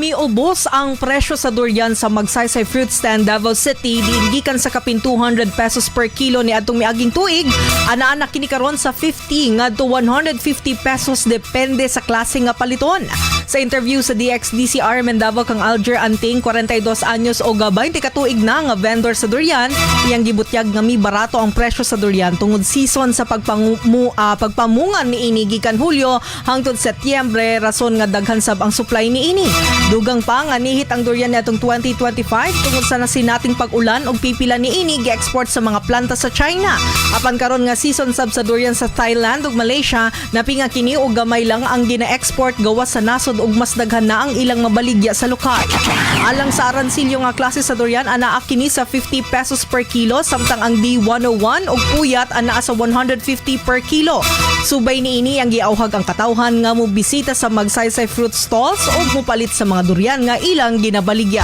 Miubos ang presyo sa durian sa Magsaysay Fruit Stand, Davao City, diin gikan sa kapin 200 pesos per kilo ni adtong miaging tuig, anaa na kini karon sa 50 ngadto 150 pesos depende sa klase nga paliton. Sa interview sa DXDCR Davao kang Alger Anting, 42 anyos o 20 ka tuig na nga vendor sa durian, iyang gibutyag nga mi barato ang presyo sa durian tungod season sa pagpamungan niini gikan Hulyo hangtod Setyembre, rason nga daghan sab ang supply niini. Dugang pa nga nihit ang durian niadtong 2025 tungod sa nasinating pag-ulan ug pipila niini gi-export sa mga planta sa China. Apan karon nga season sab sa durian sa Thailand ug Malaysia, napinga kini og gamay lang ang gina-export gawas sa nasod ug mas daghan na ang ilang mabaligya sa lokal. Alang sa Arancillo nga klase sa durian, anaa kini sa 50 pesos per kilo, samtang ang D101 ug Puyat anaa sa 150 per kilo. Subay niini ang giauhag ang katawhan nga mobisita sa Magsaysay Fruit Stalls ug mopalit sa mga durian nga ilang ginabaligya.